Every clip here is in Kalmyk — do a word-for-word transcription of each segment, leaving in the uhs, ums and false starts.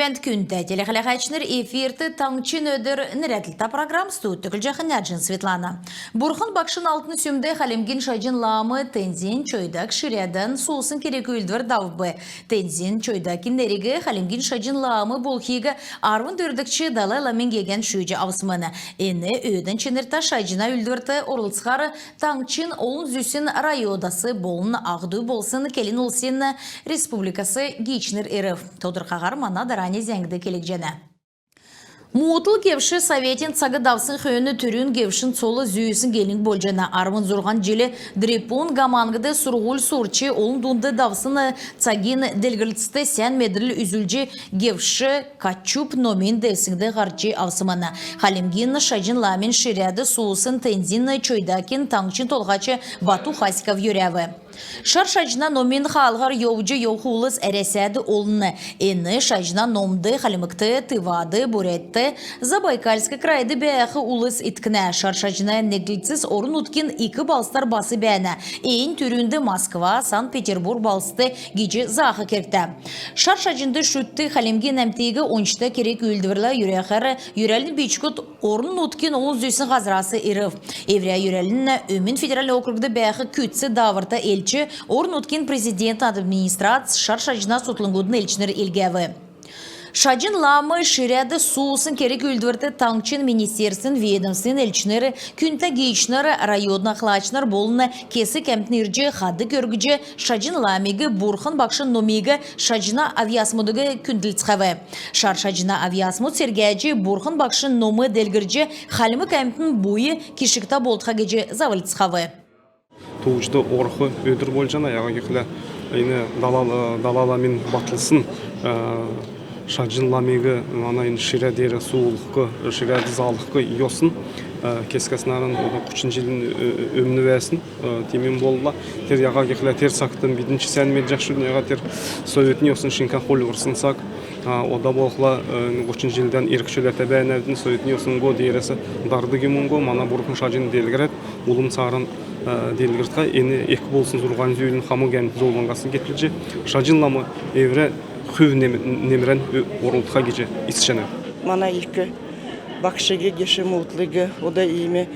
Күндтә телехәләһәчнр, эфирт «Таңһчин өдр» нерәдлтә программ. Студьд көтлҗәхнь Әҗин Светлана. Бурхн Багшин алтн сүмд Хальмгин Шаҗн лам Тензин Чойдак ширәдән суусн керг-үүлдвр давв. Тензин Чойдакин нериг Хальмгин Шаҗн лам болхиг арвн дөрвдгч Далай ламин гегән шүүҗ авсмн. Эн өөдән чинртә шаҗна үүлдврт орлцхар таңһчин олн зүсн районудас болн ах-дү болсн келн улсин республикас гиичнр ирв. Тодрхаһар мана дарани зәңгд келгдҗәнә. Мутл гевш советин цаг давсн хөөн түрүн гевшин цол зүүсн гелң болҗана. Арвн зурһан җил Дрепун гамангд сурһуль сурч, олн дунд давсн цагин делгрлтст сән медрл үзүлҗ, гевш Качуп номин девсңд һарч авсмн. Хальмгин Шаҗн ламин ширәд суусн Тензин Чойдакин таңһчин толһач Бату Хасиков йөрәв. Шар шаҗна номин хаалһар йовҗ йовх улс Әрәсәд олн. Эн шаҗна номд Хальмгт, Тывад, Бурятьт, Забайкальск крайд бәәх улс иткнә. Шар шаҗна негдлцс орн-нутгин ик балһсдар бас бәәнә. Эн түрүнд Москва, Санкт-Петербург балһсд гиҗ заах кергтә. Шар шаҗнд шүтдг хальмгин әмтиг ончта керг-үүлдврлә йөрәхәр йөрәлин бичгүд орн-нутгин олн зүсн һазрас ирв. Эврә йөрәлин Өмн федеральн округд бәәх күцц дааврта элч, орн-нутгин президентин администрац, шар шаҗна сутлңгудын элчнр илгәв. Шаҗн лам ширәд суусн керг-үүлдврт таңһчин министерствин, ведомствин элчнр, күндтә гиичнр, района ахлачнр болн кесг әмтн ирҗ, хадг өргҗ, Шаҗн ламиг, Бурхн Багшин номиг, шаҗна авъясмудыг күндлцхәв. Шар шаҗна авъясмуд сергәҗ, Бурхн Багшин ном делгрҗ, хальмг әмтн буйн кишгтә болтха гиҗ завлцхав. Тууҗд орх өдр болҗана, яһад гихлә эн Далай, Далай ламин батлсн, э, Шаҗн ламиг мана эн ширә деер суулһх, ширәд залһх йосн, э, кесгәс нааран ода һучн җилин, э, өмн бәәсн, э, тиим болла. Тер, яһад гихлә тер цагтан бидн ч сән медҗәхшвидн, яһад тер советин йосн шиңкән хуль орсн цаг. А, ода болхла, э, һучн җилдән эрк чөләтә бәәнәвидн, советин йосн уга деерәс дардг юмн уга, мана Бурхн Шаҗн делгрәд, улм цааран, э, делгртхә. Эн эк болсн зурһан зүүлн хамг әмтн зовлңгас гетлҗ, Шаҗн лам эврә хүв нем-, немрән ө-, орултха гиҗ ицҗәнәв. Мана ик багшиг, геш Мутлыг ода иим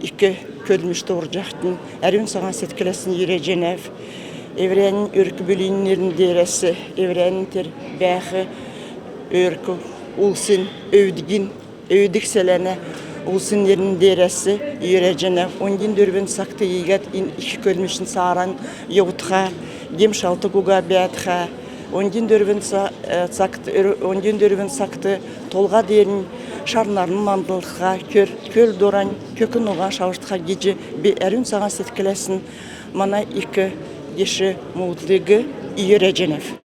ик көдлмшт орҗахнь әрүн цаһан седкләсн йөрәҗәнәв. Эврәннь өрк-бүлин нерн деерәс, эврәннь тер бәәх өрк улсин, өвдгин, өвдг селәнә улсин нерн деерәс йөрәҗәнәв. Оньдин дөрвн цагт иигәд эн ик көдлмшин цааран йовтха, гем-шалтг уга бәәтхә. Оньдин дөрвн ца-, э, цагт, өр-, оньдин дөрвн цагт толһа деернь шар нарн мандлтха, көл, көл дорань көк ноһан шавртха гиҗ би әрүн цаһан седкләсн мана ик, геш Мутлыг йөрәҗәнәв.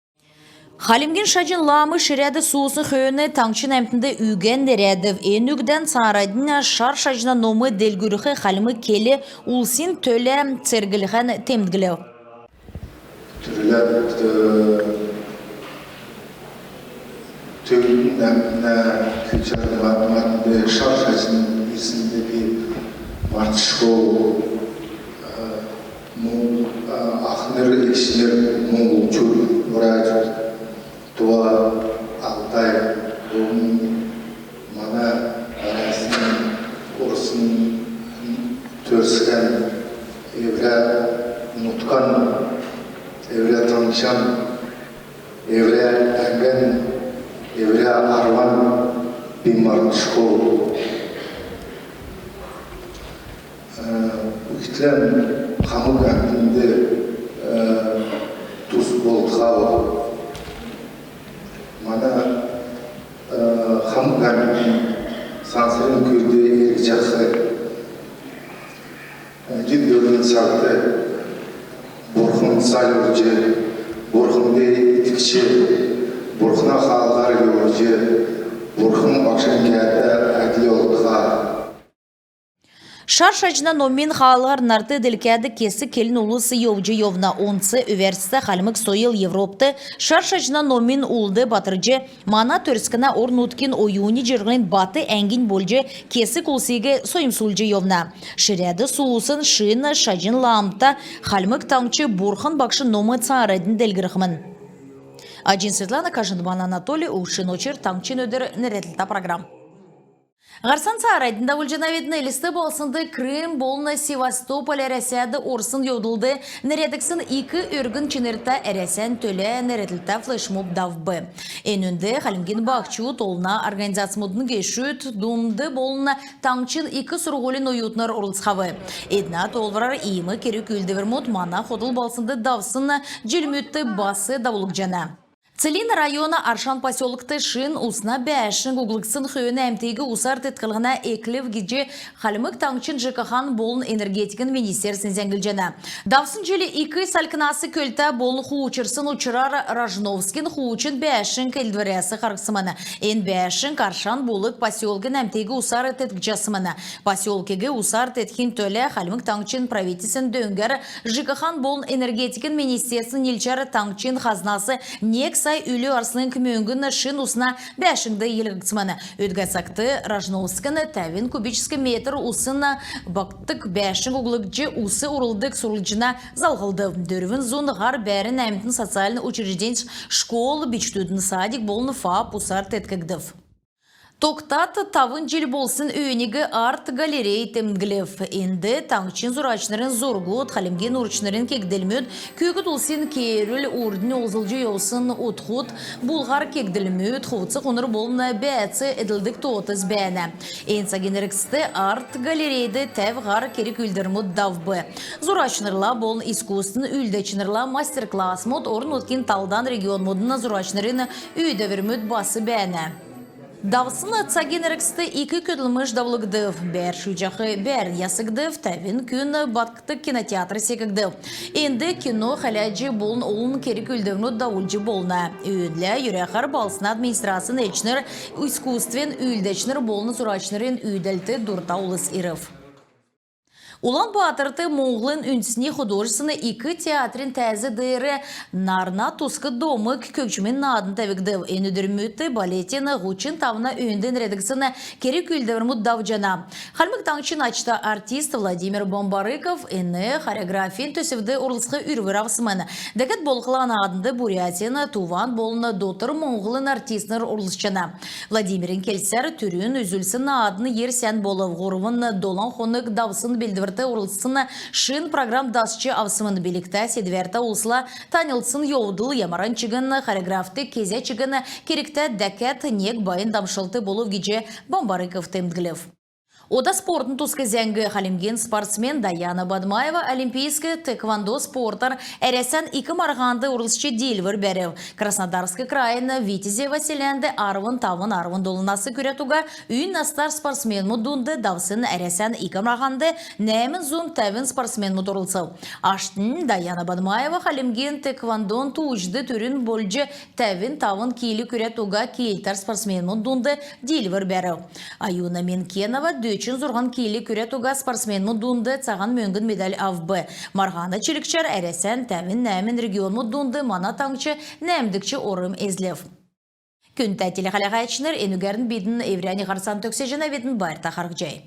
Хальмгин Шаҗн лам ширәд суусн хөөн таңһчин әмтнд үгән нерәдв. Эн үгдән цааранднь шар шаҗна ном делгрүлх, хальмг кел улсин төлә церглхән темдглв. Төрләр, э, төрнь нәмнә күцәр маднд шар шаҗн ирснд би мартшго, э, му, э, ахнр, эгчнр, монголчуд, буряадуд, Тува, Алтай, Дом, мана Әрәсән, Орсн, Төрскән, эврә нутган, эврә таңһчан, эврә әңгән, эврә арван би мартшго. Э, үгтән хамг әмтнд, э, тус болтха. Мана, э, хамг әмтн сансрин күрд эргҗәх җил дөрвн цагт Бурхнд зальврҗ, Бурхнд иткҗ, Бурхна хаалһар йовҗ, Бурхн Багшин кәәтә әдл болтха. Шар шаҗна номин хаалһар нарт делкәд кесг келн улс йовҗ йовна. Онц өвәрцтә хальмг сойл Европд шар шаҗна номин улд батрҗ, мана Төрскнә орн-нутгин оюни җирһлин бат әңгнь болҗ, кесг улсиг соньмсулҗ йовна. Ширәд суусн шин Шаҗн ламта Хальмг Таңһч Бурхн Багшин ном цааранднь делгрхмн. Аҗин Светлана, Кажинман Анатолий, Ушин Очр. «Таңһчин өдр» нерәдлтә программ. Һарцан цааранднь давулҗанавидн. Элст балһснд Крым болн Севастополь Әрәсәд орсн йовдлд нерәдгдсн ик өргн чинртә «Әрәсән төлә» нерәдлтә флешмоб давв. Энүнд Хальмгин баһчуд, олна организацмудын гешүд, дунд болн таңһчин ик сурһулин оютнр орлцхав. Эднә тоолврар, иим керг-үүлдврмүд мана хотл балһснд давсн җилмүдт бас давулгдҗана. Целинн района Аршан поселкд шин усна бәәшң углгдсн хөөн әмтиг усар тетклһнә эклв гиҗ Хальмг Таңһчин ЖКХ-н болн энергетикин министерствин зәңглҗәнә. Давсн җил ик салькнас көлтә болн хуучрсн учрар Рожновскин хуучн бәәшң келдврәс харһсмн. Эн бәәшң Аршан Булг поселкин әмтиг усар теткҗәсмн. Поселкиг усар теткхин төлә Хальмг Таңһчин правительствин дөңгәр, ЖКХ-н болн энергетикин министерствин нилчәр таңһчин хазнас нег сай үлү арслң мөңгн шин усна бәәшңд йилһгдсмн. Өдгә цагт Рожновскин тәвн кубическ метр усн багтдг бәәшң углгдҗ, ус урлдг сурулҗна залһлдв. Дөрвн зун һар бәәрн әмтн, социальн учрежденьс, школ, бичкдүдин садик болн ФАП усар теткгдв. Тогтад тавн җил болсн өөниг арт-галерей темдглв. Энд таңһчин зурачнрин зургуд, хальмгин урчнрин кегдлмүд, күүкд улсин кеерүл урднь олзлҗ йовсн утхуд, булһар кегдлмүд, хувц-хунр болн бәәц эдлдг тоотс бәәнә. Эн цагин эргцд арт-галерейд тәв һар керг-үүлдврмүд давв. Зурачнрла болн искусствин үүлдәчнрлә мастер-классмуд, орн-нутгин талдан регионмудын зурачнрин үүдәврмүд бас бәәнә. Давсн цагин эргцд ик көдлмш давулгдв. Бәәршлҗәх бәәрн ясгдв, тәвн күн багтдг кинотеатр секгдв. Энд кино хәләҗ болн олн керг-үүлдврмүд давулҗ болна. Өөнлә йөрәхәр балһсна администрацин элчнр, искусствин үүлдәчнр болн зурачнрин үүдәлтд дурта улс ирв. Улан-Баатрт Моңһлын үндсни художественн ик театрин тәәз деер «Нарна туск домг» көгҗмин наадн тәвгдв. Эн өдрмүдт балетин һучн тавна өөнд нерәдгдсн керг-үүлдврмүд давҗана. Хальмг Таңһчин ачта артист Владимир Бамбарыков эн хореографин төсвд орлцх үрвр авсмн. Дәкәд болхла нааднд Бурятин, Туван болн Дотр Моңһлын артистнр орлцҗана. Владимирин келсәр, түрүн үзүлсн наадн йир сән болв. Һурвн долан хонг давсн белдврт орлцсн шин программ дасч авсмн. Билгтә, седвәртә улсла таньлдсн йовдл ямаран чигн хореографт кезә чигн кергтә, дәкәд нег байн дамшлт болв гиҗ Бамбарыков темдглв. Ода спортын туск зәңг. Хальмгин спортсмен Даяна Бадмаева олимпийск тхэквондо спортар Әрәсән ик марһанд орлцҗ диилвр бәрв. Краснодарск крайин Витязево селәнд арвн тавн — арвн долан нас күрәд уга үй наста спортсменмүд дунд давсн Әрәсән ик марһанд нәәмн зун тәвн спортсменмүд орлцв. Аштнь Даяна Бадмаева Хальмгин тхэквондон тууҗд түрүн болҗ тәвн тавн кил күрәд уга килтәр спортсменмүд дунд диилвр бәрв. Аюна Менкенова дөчн зурһан кил күрәд уга спортсменмүд дунд цаһан мөңгн медаль авв. Марһана чилгчәр Әрәсән тәвн нәәмн регионмуд дунд мана таңһч нәәмдгч орм эзлв. Күндтә телехәләәчнр, энүгәрн бидн эврәннь һарцан төгсәҗәнәвидн. Байрта харһцхай.